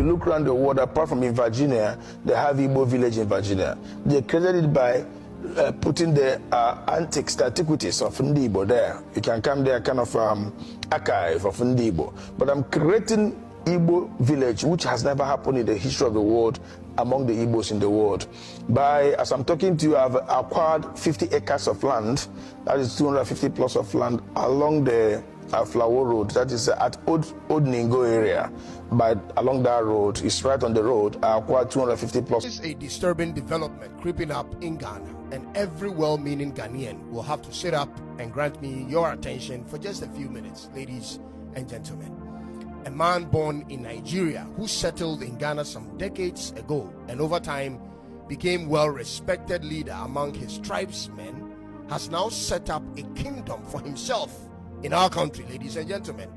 you look around the world, apart from in Virginia, they have Igbo village in Virginia. They created it by putting the antiques, the antiquities of Ndi Igbo there. You can come there, kind of archive of Ndi Igbo. But I'm creating Igbo village, which has never happened in the history of the world among the Igbos in the world. As I'm talking to you, I've acquired 50 acres of land, that is 250 plus of land along the Flower Road, that is at Old Ningo area. But along that road, it's right on the road, I acquired 250 plus. This is a disturbing development creeping up in Ghana, and every well-meaning Ghanaian will have to sit up and grant me your attention for just a few minutes, ladies and gentlemen. A man born in Nigeria who settled in Ghana some decades ago and over time became well-respected leader among his tribesmen has now set up a kingdom for himself in our country, ladies and gentlemen.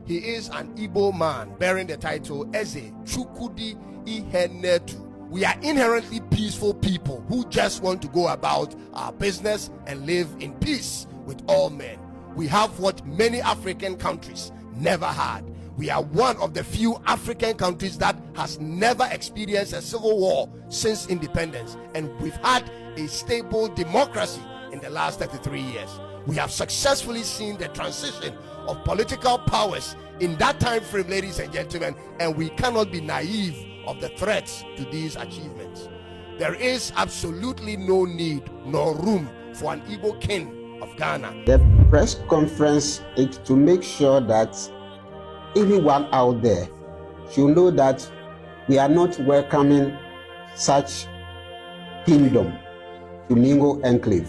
He is an Igbo man bearing the title Eze Chukudi Ihenetu. We are inherently peaceful people who just want to go about our business and live in peace with all men. We have what many African countries never had. We are one of the few African countries that has never experienced a civil war since independence, and we've had a stable democracy in the last 33 years. We have successfully seen the transition of political powers in that time frame, ladies and gentlemen, and we cannot be naive of the threats to these achievements. There is absolutely no need nor room for an Igbo king of Ghana. The press conference is to make sure that anyone out there should know that we are not welcoming such kingdom to Ningo Enclave.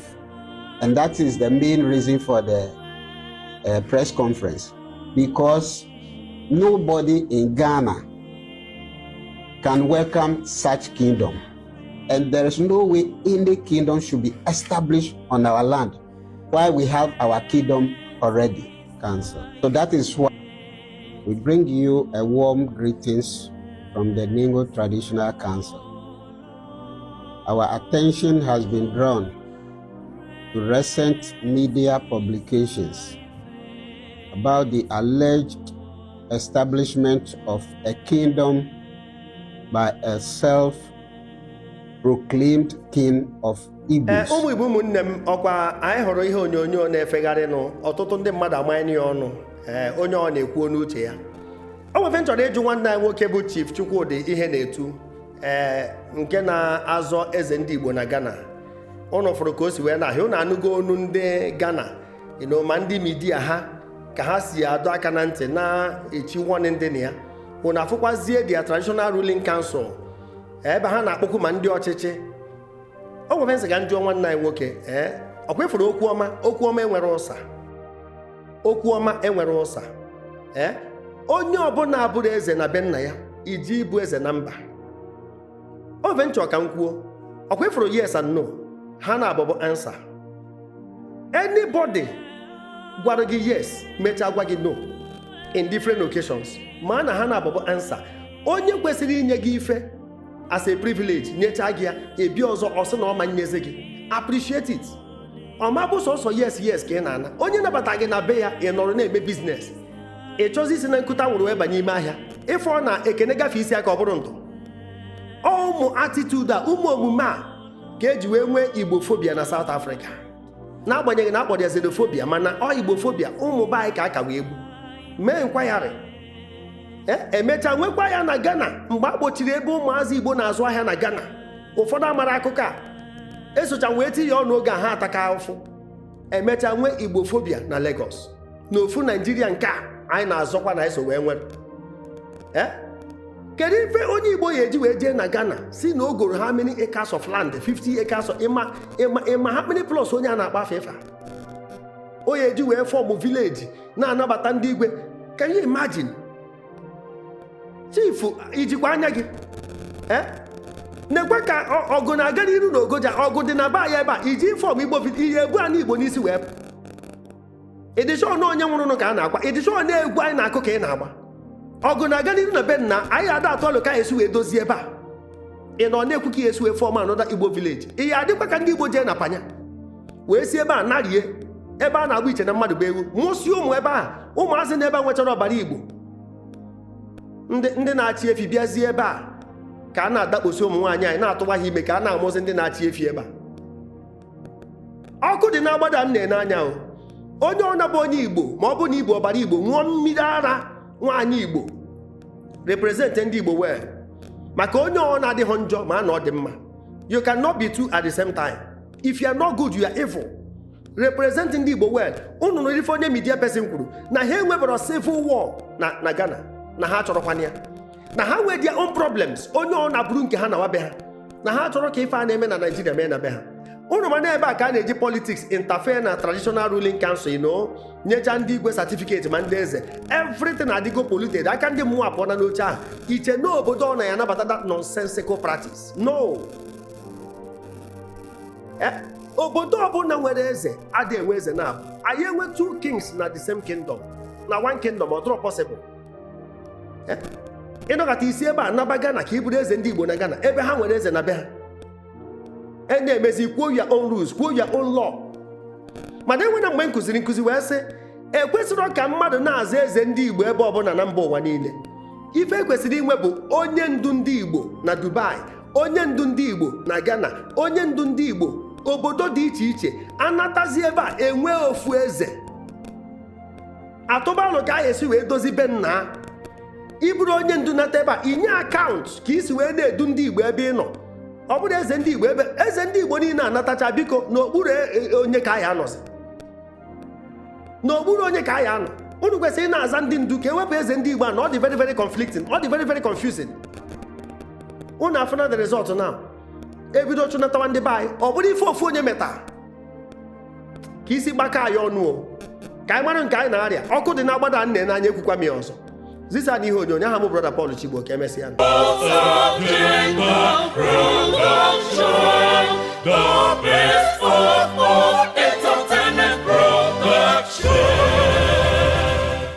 And that is the main reason for the press conference, because nobody in Ghana can welcome such kingdom. And there is no way any kingdom should be established on our land while we have our kingdom already cancelled. So that is why we bring you a warm greetings from the Ningo Traditional Council. Our attention has been drawn to recent media publications about the alleged establishment of a kingdom by a self-proclaimed king of Igbos. Ụmụ Igbo ụmụnne m, ọkwa anyị hụrụ ihe onyonyo na-efegharị nụ ọtụtụ ndị mmadụ amanye ya ọnụ, onye ọ na-ekwu n'uche ya. O nwefe nchọrọ ịjụ nwanne anyị nwoke bụ Chief Chukwudi Ihenetu, nke na-azọ eze ndị Igbo na Ghana. Ụnụ fụrụ ka o si wee na-ahịa, ụnụ anụgo onu ndị Ghana, ma ndị midia ha ka ha si adọ aka na ntị na-echi warning ndị na ya. Ụnụ afụkwazie their traditional ruling council ebe ha na-akpọkwu ma ndị ọchịchị. O nwefe nsị ga njụọ nwanne anyị nwoke, ọkwa ịfụrụ okwu ọma enwere ụsa. Okwu ọma enwere ụsa. Onye ọbụla abụrụ eze na be nna ya, iji ịbụ eze na mba. Ofe nchọ ka m kwuo, ọkwa ịfụrụ yes and no, ha na-abụbụ answer. Anybody gwara gị yes, mechaa gwa gị no in different occasions, ma na ha na-abụbụ answer. Onye kwesịrị inye gị ife as a privilege, nyecha gị ya, ebi ọzọ ọsị na ọma nyeze gị, appreciate it. Ọma bụ sọsọ yes ka ị na-ana. Onye nabata gị na be ya, ị nọrọ na-eme business, ị chọzi isi na nkụta nwụrụ wee banye ime ahịa, ịfọ na ekene gafe isi aka ọ bụrụ ndụ. Ụmụ attitude a, ụmụ omume a ka eji wee nwee Igbofobia na South Africa, n'agbanyeghị na akpọrọ ya xenophobia, mana ọ Igbofobia ụmụ be anyị ka aka wee gbu mee nkwagharị. Emecha nwekwa ya na Ghana mgbe a gbochiri ebe ụmụazị Igbo na-azụ ahịa na Ghana. Ụfọdụ amara akụkọ a, esocha wee tinye ọnụ oge a ha ataka ahụfụ. Emecha nwee Igbofobia na Lagos, n'ofu Nigeria nke a anyị na-azọkwa na eso wee nwere. Kedu ife onye Igbo ya eji wee jee na Ghana si na o goro how many acres of land, 50 acres of ịma how many plus onye a na-akpa fefa. O ya eji wee fọm village na-anabata ndị igwe. Can you imagine? Chief, ijikwa anya gị nekwe ka ọgụ na-aga n'iru na Ogoja, ọgụ dị na ba ya ebe a, iji fọm Igbo ihe ebu a n'Igbo n'isi wee ịdịchọ na onye nwụrụ ka a na-akwa, ịdịchọ na egwu anyị na-akụ ka ị na-agba. Ọgụ na-aga n'iru na be nna anyị ada atọ ọlụ ka esi wee dozie ebe a, ị nọ na-ekwu ka esi wee fọm anọda Igbo village. Ihe adịkwa ka ndị Igbo jee na Panya wee si ebe a narie ebe a na-agba iche na mmadụ bụ ewu, mụsị ụmụ ebe a, ụmụazị na ebe a nwechara ọbara Igbo. ndị na-achị efi bịazie ebe a ka a na-adakposi ụmụ nwaanyị anyị na-atụwa ha ime ka a na-amụzi ndị na-achị efi ebe a. Ọkụ dị n'agbada nne n'anya o. Onye ọ na-bụ onye Igbo ma ọ bụ na Igbo ọbara Igbo ṅụọ mmiri ara nwaanyị Igbo represent ndị Igbo well, maka onye ọ na-adịghị njọ ma na ọ dị mma. You cannot be two at the same time. If you are not good, you are evil. Represent ndị Igbo well. Unu nụrụ ife onye media person kwuru na ha enwebara civil war na Ghana, na ha chọrọkwana ya, na ha nwee their own problems. Onye ọ na-abụrụ nke ha na wabe ha, na ha chọrọ ka ife a na-eme na Nigeria mee na be ha. Unu ma na ebe a ka a na-eji politics interfere na traditional ruling council, nyecha ndị igwe certificate ma ndị eze, everything adịgo polluted. Aka ndị mmụọ apụọ na n'oche ahụ. Iche na obodo ọ na ya nabata that nonsensical practice. No. Obodo ọbụla nwere eze adịghị enwe eze na-abụ. Anyị enwe 2 kings na the same kingdom, na 1 kingdom, ọ dịrọ possible. Ịnọkọta isi ebe a naba Ghana ka ị bụrụ eze ndị Igbo na Ghana ebe ha nwere eze na be ha. Na-emezi kwuo your own rules, kwuo your own law. Mana enwe na mgbe nkụzi wee sị ekwesịrị ka mmadụ na-aza eze ndị Igbo ebe ọbụla na mba ụwa niile. Ife ekwesịrị inwe bụ onye ndu ndị Igbo na Dubai, onye ndu ndị Igbo na Ghana, onye ndu ndị Igbo obodo dị iche iche. Anatazi ebe a enwe ofu eze. Atụbalụ ka a esi wee dozi be nna. Ịbụrụ onye ndu nata ebe a inye akaụntụ ka isi wee na-edu ndị Igbo ebe ị nọ. Ọ bụrụ eze ndị Igbo ebe eze ndị Igbo niile anatacha biko n'okpuru onye ka ya anọzi. N'okpuru onye ka ya anọ. Unu kwesịrị na-aza ndị ndu ka ewepụ eze ndị Igbo a na ọ dị very very conflicting, ọ dị very very confusing. Unu afụna the result now. Ebido chụnatawa ndị be anyị, ọ bụrụ ife ofu onye meta ka isi gbaka anyị ọnụ o, ka anyị mara nke anyị na-arịa. Ọkụ dị n'agbada nne n'anya ekwukwa m ya ọzọ. Zisa n'ihe onyonyo aha m brother Paul Chigbo ka emesịa. The best of